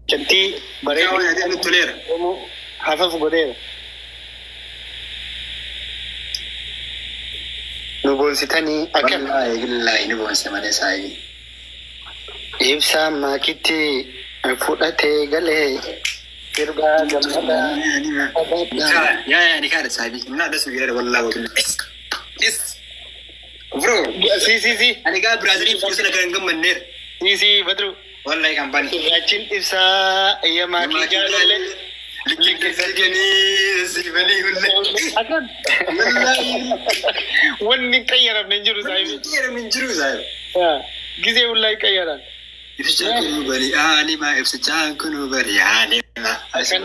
Mucattii bareedu Toleera. Hafaaf godheera. Nu boonsitanii akka Wallaahi billaahi nu boonse malee saahibii. Ibsaa maakitti fudhatee galee sirbaa gammadaa. Yaa yaa ni kaadha saahibii. Inni adda suuf wallaahi. Yes. Bro. Si si si. Ani gaa Biraaziliin fuuldura kan hin gammanneera. Si si Badru. Wallaahi kan bani. Sirraachiin ibsaa iyya maakii jaalallee. Akkan. Wanni hin qayyaramne hin jiru saahibii. Hin jiru saahibii. Gisee hullaa hin qayyaran. Ibsichaan kun bari aalima ibsichaan kun bari aalima. Akkan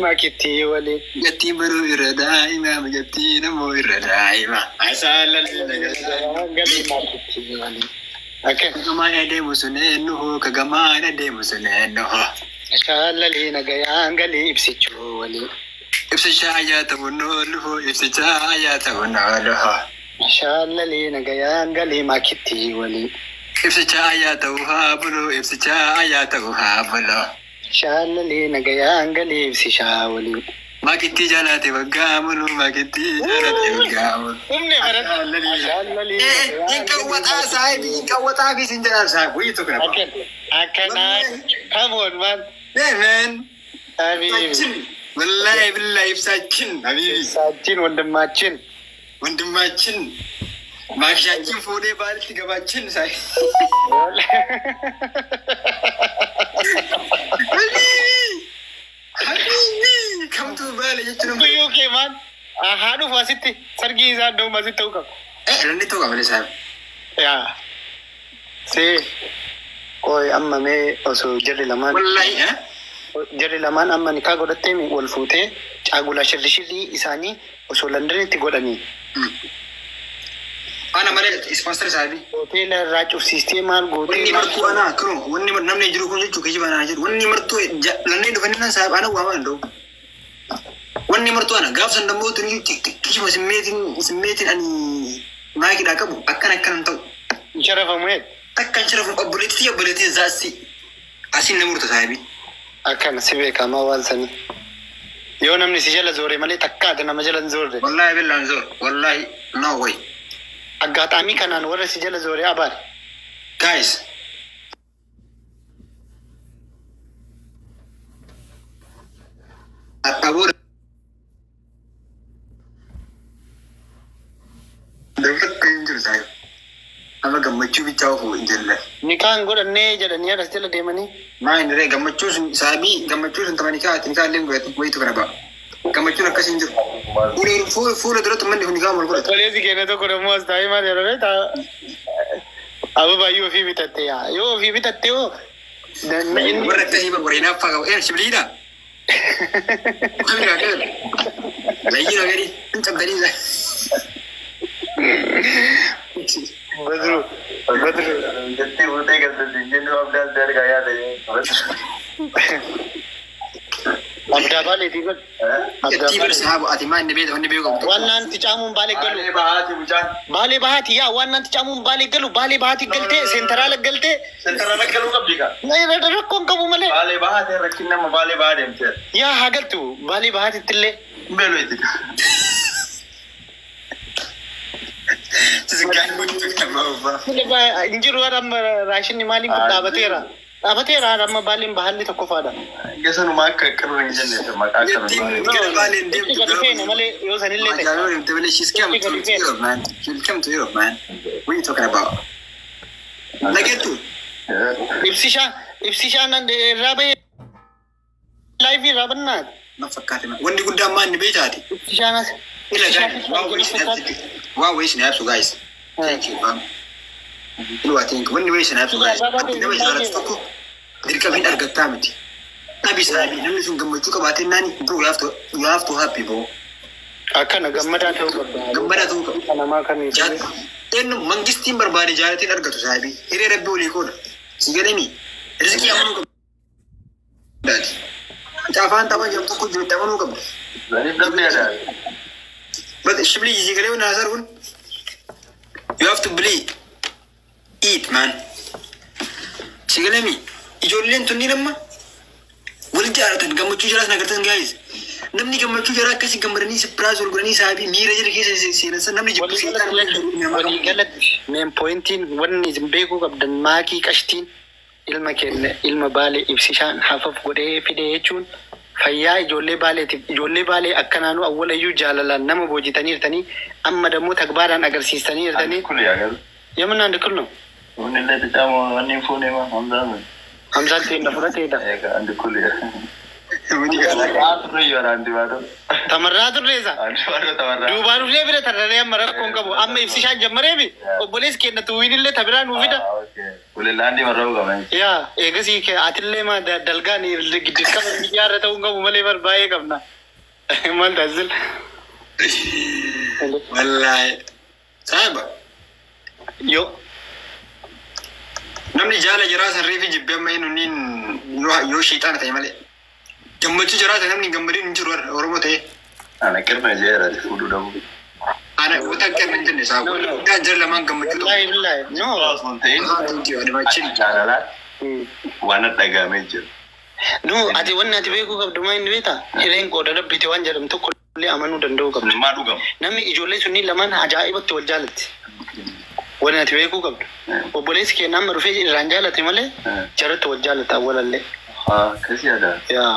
maakitti waliin. Gattiin baruu irra daa'ima gattiin ammoo irra daa'ima. Galii maakitti waliin. Akkan. Kagamaan adeemu sun eenyu kagamaan adeemu sun eenyu. Shaalalii nagayaan galii ibsichuu waliin. Ibsichaa ayyaa ta'uun oolu ibsichaa ayyaa ta'uun oolu. Shaalalii nagayaan galii maakitti waliin. Ibsichaa ayyaa ta'uu haa bulu ibsichaa ayyaa ta'uu haa bulu. Shaalalii nagayaan galii ibsishaa waliin. Maakittii jaalate waggaa mulu maakittii jaalate waggaa mulu. Humne barata. Shaalalii Hin qawwataa saahibii hin qawwataa fi sin jedhaan saahibii wayii tokko nama. Akkan akkanaa come on man. Hey man. Habibi. Wallahi billahi ibsaachin habibi. Ibsaachin ወንድማችን ወንድማችን ማክሻችን fuudhee baalitti gabaachin saahibii. Habibi. Habibi. Kamtu baale jechuun. Guyyuu kee maal? Haa dhufu asitti sargii isaa iddoo asitti ta'uu qaba. Eh namni ta'uu qaba malee saahibii. Yaa. See. Qoy amma mee osoo jarri lamaan Wallahi eh. jarri lamaan amma nikaa godhattee wal fuutee caagulaa shirri shirrii isaanii osoo Londonitti godhanii. Ana malee sponsor saahibii. Hoteela irraa cufsiistee maal gootee Wanni martuu ana kunoo wanni namni jiru kun jechuu kijiba naa jedhu wanni martuu lanneen dhufanii nan saayib ana waamaa danda'u. Wanni martuu ana gaaf san dammoo tuni kijiba simmeetiin simmeetiin ani maakidhaa qabu akkana akkanan ta'u. Hin sharafamu eeg. Takka hin sharafamu obboleettii obboleettiin zaassi asiin na murta saahibii. Akkana si beekamaa waan sanii. Yoo namni si jala zoore malee takkaata nama jala hin zoorre. Wallaahi billaan zoor wallaahi no way. Aggaxaamii kanaan warra si jala zoore abaare. Guys. Aboo Dabalatti hin jiru saahibii. Amma gammachuu bichaa ofu hin jelle. Nikaan godhannee jedhanii as jala deemanii. Maa inni ree gammachuu sun saahibii gammachuu sun tapha nikaa nikaa illee godhatu wayitu kana ba'a. Gammachuun akkas hin jiru. Fuula fuula duratti manni kun nikaa maal godhatu. Obboleessi keenya tokko dammoo as taa'ee maal jedhame ababaayyuu ofii bitatte yaa yoo ofii bitatte hoo inni Warra akkasii warra hinaaffaa qabu. Ee shibiliidha. Kamira qeera. Layyina gadi hin cabdanii. Badru Badru Jettee buutee galte jennu abdaan dargaa yaada. Abdaa baaleetii gal abdaa Jettii baalee saabu ati maa inni beekta wanni beeku qabdu. waan naanti caamuun baalee galu Baalee bahaati mucaan. baalee bahaati yaa waan naanti caamuun baalee galu baalee bahaati galtee seentaraala galtee Sentarala galuu qabdi kaa. rakkoon qabu malee Baalee bahaati rakkin nama baalee bahaa deemte. yaa haa galtu baalee bahaatitti illee Beeloo itti. Sisiggaan guutuu kan bahu. Hin jiru amma raashinni maaliin kun dhaabateera dhaabateera amma baaleen bahaalli tokko faadha. Gasanuma akka qirra hin jenne maqaa Jettiin akkamiin. gara baaleen deemtu Gadi feene malee yoo sanillee ta'e. Majaaloo deemte malee she's come to Europe man. She'll come to Europe man. What are you talking about? Dhageettu. Ibsishaa ibsishaan irraa bahee laayifii irraa bannaa. Na fakkaate man. Wanni guddaan maa inni beektaati. Ibsishaan as. Ila guys, waa wayii isin yaabsu guys. Thank you man. Ilwaa thank you. Wanni wayii isin yaabsu guys. Ati nama jaalatu tokko dirqama hin argattaa miti. Dhabi saabii namni sun gammachuu qabaatee naani bro you have to happy bro. Akkana gammadaa ta'uu qabda. Gammadaa ta'uu qabda. Namaa kamiif. Eenyu mangistiin barbaade jaalatiin argatu saabii. Hiree rabbii olii qooda. Si jedhanii rizqii amanuu qabda. Afaan tapha jedhamu tokko jirutti amanuu qabda. Zaniif dhabdee aadaa. But shibli si galee waan haasar kun you have to believe it man. Sigalami ijoolleen tunniin amma wal jaalatan gammachuu jiraas nagartan guys. Namni gammachuu jara akkasii gammadanii surprise wal godhanii saabii miira jira keessa seenan san namni jibbu seetaan. Waliigalatti main pointiin wanni isin beekuu qabdan maakii qashtiin ilma keenya ilma baalee ibsishaan hafaf godhee fide jechuun fayyaa ijoollee baaleetiif ijoollee baalee akkanaanuu awwalayyuu jaalalaan nama boojitaniirtanii amma dammoo tagbaadhaan agarsiistaniirtanii. Kuli agarra. Yemin አንድ ክል ነው። Inni illee xixiqqaa wanni hin fuune ma Hamzaan. Hamzaan ta'e fudhateedha. Egaa andi kuli. Tamarraa turre yoo andi baaduu. Tamarraa turreessa. Andi baaduu tamarraa. Duubaan dhufnee bira tarraree amma rakkoon qabu. Amma ibsishaan jammareemi obboleessi keenya tuwwiin illee tabiraa nuu fida. Ulellaandi marraa qabna. Yaa eegasii kee atillee maa dalgaan dirqama miidiyaarra ta'uu hin qabu malee bar baay'ee qabna. Maal taasisil? Wallaahi. Saahiba. Yoo Namni jaala jiraa sarree fi jibbee amma inni yoo sheexaana ta'e malee. Gammachuu jiraa ta'e namni hin gammadin hin jiru warra Oromoo ta'e. Ana qirna jeera fuudhuu dhabu. Ana wanta qirna hin jenne saabu. Guddaan jira lamaan gammachuu ta'u. Wallaahi billaahi. No. Osoo hin ta'in Haa ta'uti adimachiin. jaalalaa waan dhagahamee jiru. No, ati wanni ati beekuu qabdu maa inni beektaa? Hireen qooda rabbiti waan jedhamu tokko illee amanuu danda'uu qabdu. Maa dhugamu. Namni ijoollee sunniin lamaan ajaa'ibatti wal jaalatti. Wanni ati beekuu qabdu. Obboleessi keenya amma dhufee irraan jaalate malee jaratti wal jaalata awwalallee. Haa akkasii aadaa. Yaa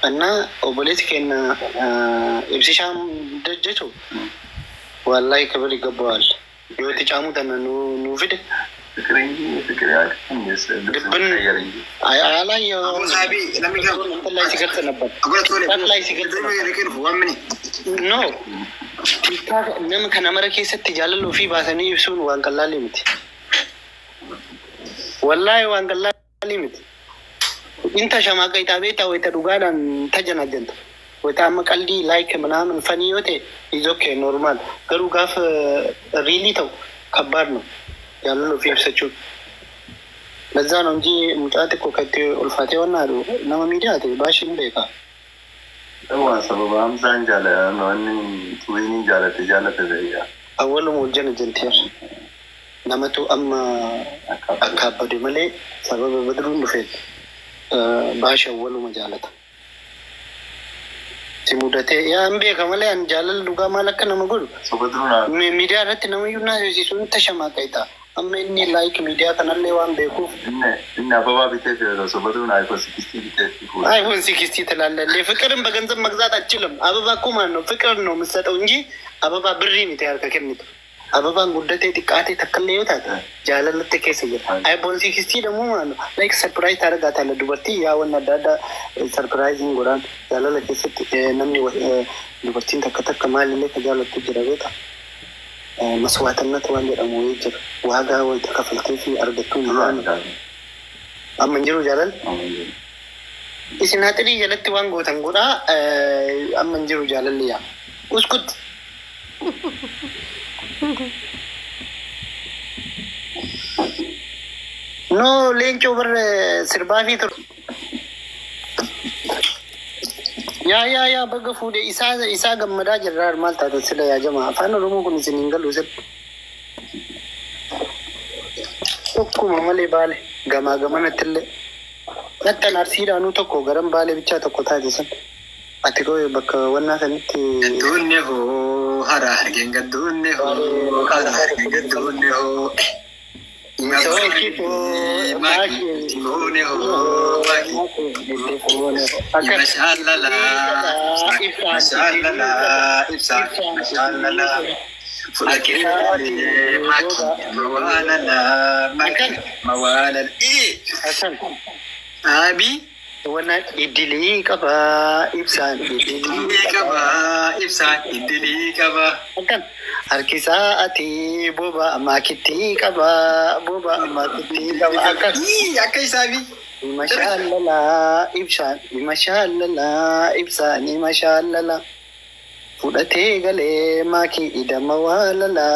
anna obboleessi keenya ibsishaan jechuun wallahi kabiri gabbaal yoo itti caamuu tana nuu fide. Fikiringi fikirii akka hin geesse. Dibbin alaa Aboo saabii namni kam. ላይ ሲገልጽ ነበር። Agora tole. ጠቅላይ ሲገልጽ ነበር። Waan mini. No. Nama kana mara keessatti jaalala ofii baasanii ibsuun waan qallaalii miti. Wallaahi waan qallaalii miti. Inta shamaa qayxaa beektaa wayita dhugaadhaan tajanajjanta. Wayita amma qaldii like ምናምን funny yoo ta'e is okay, normal. Garuu gaafa really ta'u ከባድ ነው jaalala ofii ibsachuun. ለዛ ነው እንጂ mucaa xiqqoo katti ulfaatee waan haadhu nama miidiyaa ta'e baashiin beekaa. Waan sababa Hamzaan jaalala wanni tuwiniin jaalate jaalate ta'eera. Awwaluma wajjin hojjenteer. Namatu amma akka abbade malee sababa badruun dhufeen baasha awwaluma jaalata. Si mudatee yaa hin beeka malee an jaalala dhugaa maal akka nama godhu. Soba duruun Miidiyaa irratti nama iyyuu naasisiisuun tashamaa qaita. Amma inni like miidiyaa kanallee waan beekuuf inni inni ababaa bitee fi soba duruun iPhone 16 bitee fi fuudha. iPhone 16 ትላለህ። ፍቅርን በገንዘብ መግዛት አችልም። አበባ እኮ ማለት ነው ፍቅርን ነው የምትሰጠው እንጂ አበባ birrii miti harka kennitu. Ababaan guddatee xiqqaatee takkallee yoo taate jaalalatti keessa jira. iPhone 16 ደግሞ ማለት ነው like surprise ታደርጋታለህ dubartii yaa wanna adda addaa surpriseiin godhaan jaalala keessatti namni dubartiin takka takka maalillee ka jaalattu jira beektaa. Maswaatannat waan jedhamu wayii jira. Waagaa wayita kafaltee fi argattuu Duraan amma hin jiru jaalala. Isin haxirii jalatti waan gootan godhaa amma hin jiru jaalalli yaa. Uskut. No, leencoo bar sirbaa fi ture. Yaa yaa yaa baga fuudhe isaa isaa gammadaa jirra maal taate sila yaa jama afaan Oromoo kun isin hin galu sila. Tokkuma malee baale gamaa gamanatti illee. Nattan arsiidhaanuu tokko garan baalee bichaa tokko taate san. Ati koo bakka wannaa sanitti Gadduunne hoo hara hargeen gadduunne hoo hara hargeen gadduunne hoo. Maakii hoo maakii. Mashaalala mashaalala ibsa mashaalala. Fudhatee maakii mawaalala maakii mawaalala. Aabii. Wanna idilii qabaa ibsaan idilii Idilii qabaa ibsaan idilii qabaa. Akkan harkisaa ati boba maakittii qabaa boba maakittii qabaa akkan. Akka isaabii. Mashaalala ibsaan mashaalala ibsaan mashaalala. Fudhatee galee maakii idama waalala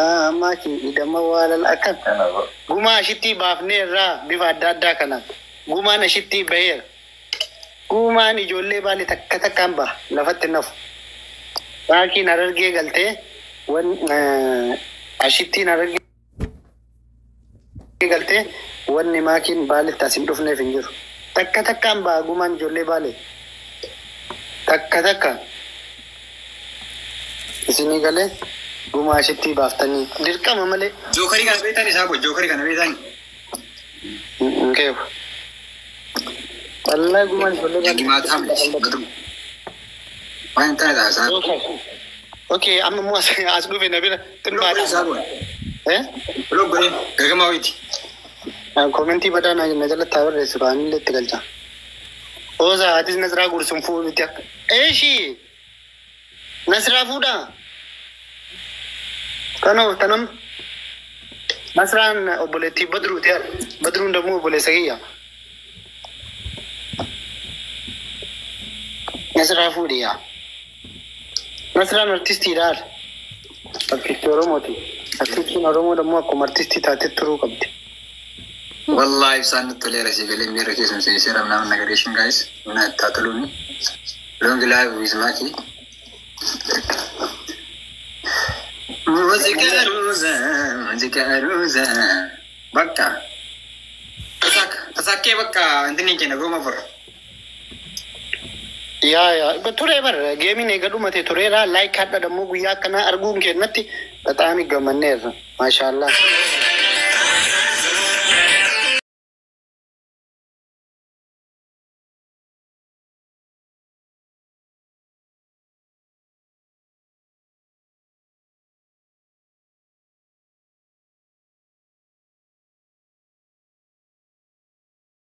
maakii idama waalala akkan. Gumaa ashittii baafnee irraa bifa adda addaa kanaan gumaan ashittii baheera. Gumaan ijoollee baale takka takkaan baha lafatti nafu. Maakiin harargee galtee wan ashittiin harargee. Galtee wanni maakiin baaletti as hin dhufneef hin jiru. Takka takkaan ba'a gumaan ijoollee baale. Takka takka. Isinii galee gumaa ishitti baaftanii dirqama malee. Jookarii kana beektan isaa kun jookarii kana beektan. Hin keefu. Wallaahi gumaan ijoollee baale. Nyaata miti. Waan hin taane taasisaa. Okay, amma immoo as dhufe na bira Blok godhee isaa xinbaadha. kun. Eh? Blok godhee gagamaa wayiiti. Komentii badaa na jalatti haa barreessu kaanillee itti galcha. Oosa atis Nasraa gursum fuudhutti akka. Eeshi! Nasraa fuudhaa! Kanoo tanam. Nasraan obboleettii Badruuti yaala. Badruun dammoo obboleessa kiyya. Nasraa fuudhi yaa. Nasraan artistiidha haala. Artistii Oromooti. Artistiin Oromoo dammoo akkuma artistii taatee turuu qabdi. Wallahi ibsaan nutti toleera si galee miira keessum seenseera nama nagareeshin guys. Mana itti toluuni. Long life with Maki. Muuziqaa ruuza, muuziqaa ruuza. Bakka. Tasakkee bakka intini keenya gooma fura. Yaa turee bar geemiin eega dhumate tureera. Like hadha dammoo guyyaa akkanaa arguun kennatti bataami gammanneerra. Maashaallah.